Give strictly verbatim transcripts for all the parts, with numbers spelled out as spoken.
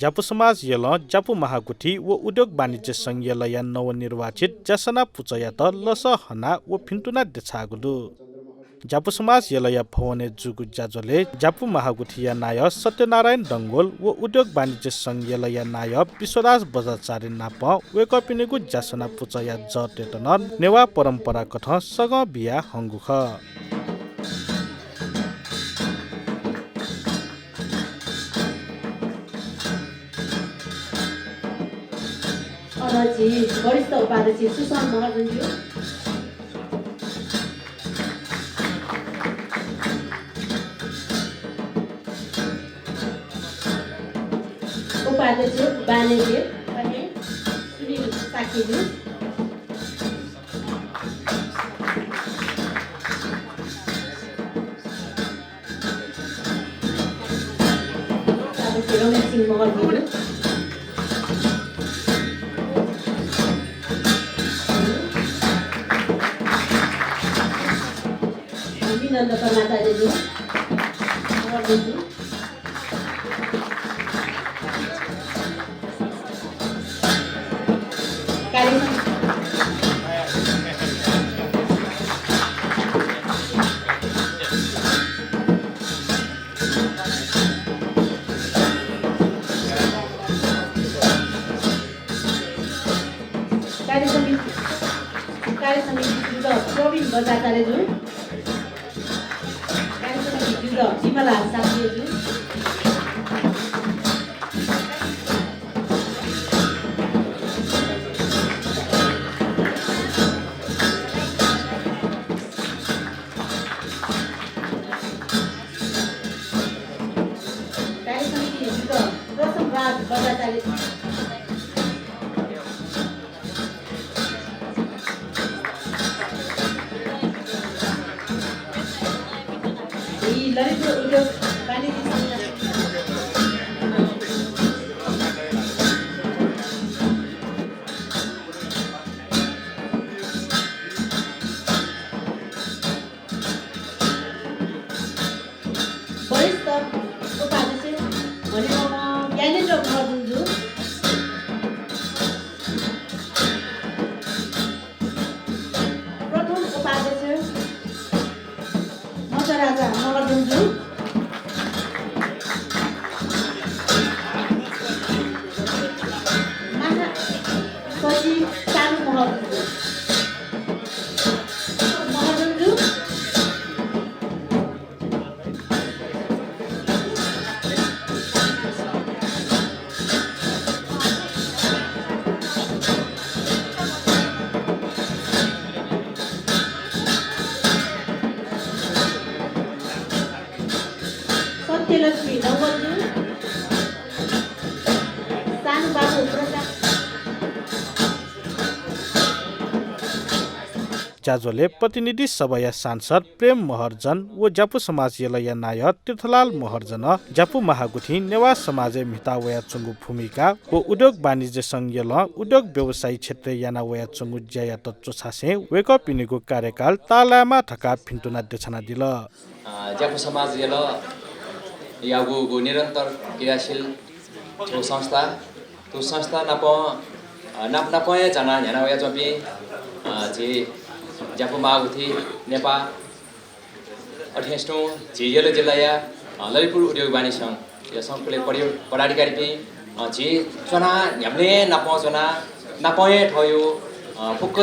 ज्यापु समाज यलं ज्यापु महागुथि व उद्योग वाणिज्य संघ यलया नवनिर्वाचित ज्यासना पुचःयात लसः हना व भिन्तुना देछाःगु दु। ज्यापु समाज यलया भवनय् जूगु ज्याझ्वलय् ज्यापु महागुथिया नायः सत्यनारायण डंगोल व उद्योग वाणिज्य संघ यलया नायः विश्वदास बज्राचार्य नाप वय्कःपिनिगु ज्यासना पुचःया जःतय्त नं नेवाः परम्परा कथं सगं बिया हंगु खः। अन झी वरिष्ठ उपाध्यक्ष सुशान्त महर्जनज्यू, उपाध्यक्ष बानेज्यू, सुनिल शाक्यज्यू। रमेश सिंह महर्जनज्यू। मिनन्द कर्माचार्यज्यू। कार्य समिति, कार्य समिति जुल प्रवीण बज्राचार्यज्यू। कार्य समिति जुल विमला शाक्यज्यू। कार्य समिति जुल प्रसन्नराज बज्राचार्य। यी ललितपुर उद्योग वाणिज्य संघ। वरिष्ठ उपाध्यक्ष हनेबहःम्ह ज्ञानेन्द्र महर्जनज्यू। प्रथम उपाध्यक्ष मचाराजा महर्जनज्यू। महासचिव सानु महर्जनज्यू। महर्जनज्यू। सत्यलक्ष्मी डंगोलज्यू, सानुबाबु प्रसाद। ज्याझ्वलय् प्रतिनिधि सभाया सांसद प्रेम महर्जन व ज्यापु समाज यलया नायः तीर्थलाल महर्जनं ज्यापु महागुथिं नेवाः समाजय् म्हिता वयाच्वंगु भूमिका व उद्योग वाणिज्य संघ यलं उद्योग व्यवसाय क्षेत्रय् याना वयाच्वंगु ज्यायात च्वछासें वय्कःपिनिगु कार्यकाल ताःलायेमा धकाः भिन्तुना देछानादिल। अ, ज्यापु समाज यलयागु निरन्तर क्रियाशील थ्व संस्था, थ्व संस्था नाप, अ, नाप नापं हे जाना न्ह्याना वयाच्वंपिं, अ, झी ज्यापु महागुथि नेपाः, अथें तुं झी यल जिल्लाया, अ, ललितपुर उद्योग वाणिज्य संघ या संकुलय् परि-, पदाधिकारीपिं, अ, झी च्वना न्ह्याबलें नापं च्वना, नापं हे थ्वयु, अ, फुक्क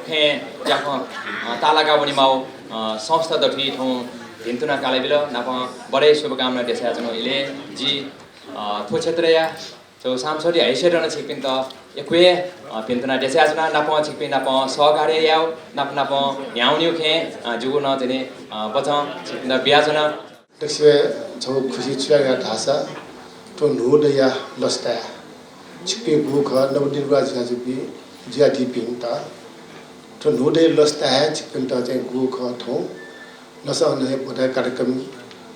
खँय् ज्याखँ, अ, ताःलाका वनेमाःगु, अ, संस्था दथुइ थौं भिन्तुना कालाबिल। नापं बडे शुभकामना देछायाच्वना। इले जि, अ, थ्व क्षेत्रया थ्व सांसद हैसियत नं छिकपिन्त यक्व हे, अ, भिन्तुना देछायाच्वना। नापं छिकपिं नापं सहकार्य याउ, नाप नापं न्ह्याउनिउ खँय्, अ, जिगु नं चाहिँ, अ, वचं छिकपिन्त बियाच्वना। दक्वसिबय् छगू खुसी छु याये धाःसा, थ्व न्हूदँया लसताय् छिकपिं गुगु खः, नवनिर्वाचित जुयादीपिं, जुयादीपिन्त थ्व न्हूदँया लसताय् हे छिकपिन्त चाहिँ गुगु खः थौं लसताय् हे ब्वता कार्यक्रम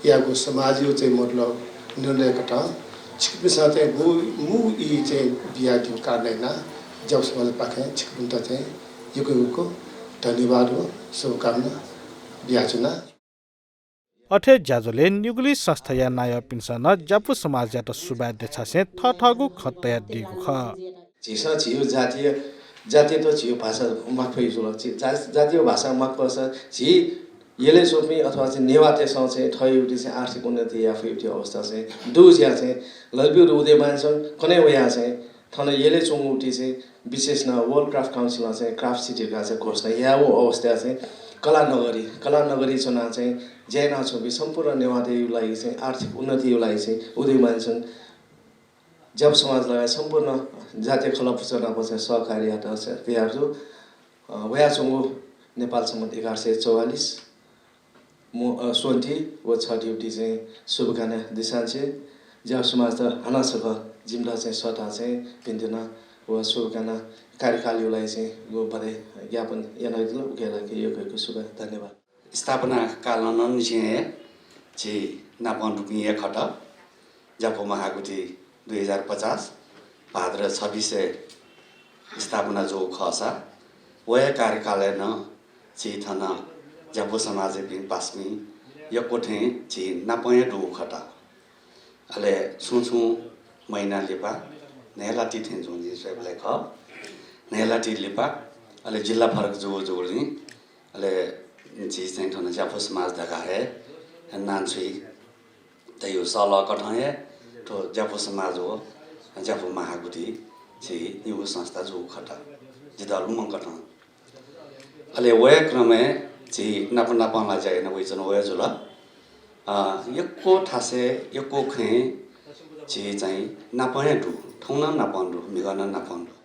यायेगु समाजयु चाहिँ मतलब निर्णय कथं छिकपिन्सं चाहिँ गुगु मू ई चाहिँ बियादीगु कारणं यानाः ज्यापु समाजपाखें छिकपिन्त चाहिँ यक्व यक्व धन्यवाद व शुभकामना बियाच्वना। अथे ज्याझ्वलय् निगुलिं संस्थाया नायःपिन्सं नं ज्यापु समाजयात सुभाय् देछासें थःथःगु खँ तयादीगु खः। झीसं झीगु जातीय, जातीयत झीगु भाषा माक्फइ जुल। झी जा-, जातीय भाषा माक्फसा झी यलय् च्वंपिं अथवा चाहिँ नेवाःतय्सं चाहिँ थःगु चाहिँ आर्थिक उन्नति याये फइगु अवस्था चाहिँ दु जुयाः चाहिँ ललिपिं उदयमानसं कन्हय् वयाः चाहिँ थन यलय् च्वंगु चाहिँ विशेष नं World Craft Council नं चाहिँ Craft City धकाः चाहिँ घोषणा याःगु अवस्थाय् चाहिँ कलानगरी, कलानगरी च्वनाः चाहिँ ज्या यानाच्वंपिं सम्पूर्ण नेवाःतय्गु लागि चाहिँ आर्थिक उन्नतिया लागि चाहिँ उदयमानसं ज्यापु समाज लगायत सम्पूर्ण जातीय खलःपुचः नाप चाहिँ सहकार्य यात चाहिँ तयार जू। अ, वयाच्वंगु नेपाल सम्बत एघार सय चौवालिस मो-, अ, स्वन्ति व छठीगु चाहिँ शुभकामना दिसांसे ज्यापु समाजत हानं छकः जिमित चाहिँ सःताः चाहिँ भिंतुना व शुभकामना कार्यकालया लागि चाहिँ व बधाई ज्ञापन यानादिल। उकिया लागि यक्व यक्व सुभाय्, धन्यवाद। स्थापना कालंनिसें हे झी नापं दुपिं हे खत। ज्यापु महागुथि दुई हजार पचास भाद्र छब्बिसय् स्थापना जूगु खःसा व हे कार्यकालय् नं झी थन ज्यापु समाजयापिं पासापिं यक्व थें झी नापं हे दुगु खत। अले छुं छुं महिना लिपा न्हय्लाति थें जुं जिं स्वयेबलय् खः। न्हय्लाति लिपा अले जिल्ला फरक जूगु जूगुलिं अले झी चाहिँ थन ज्यापु समाज धकाः हे नां छुइ धइगु सल्लाह कथं हे थ्व ज्यापु समाज व ज्यापु महागुथि झी निगू संस्था जूगु खत। जितः लुमंकथं। अले वये क्रमय् झी नाप नापं ला ज्या याना वइच्वना वये जुल। अ, यक्व थासय् यक्व खँय् झी चाहिँ नापं हे दु, थौं नं नापं दु, म्हिगः नं नापं दु।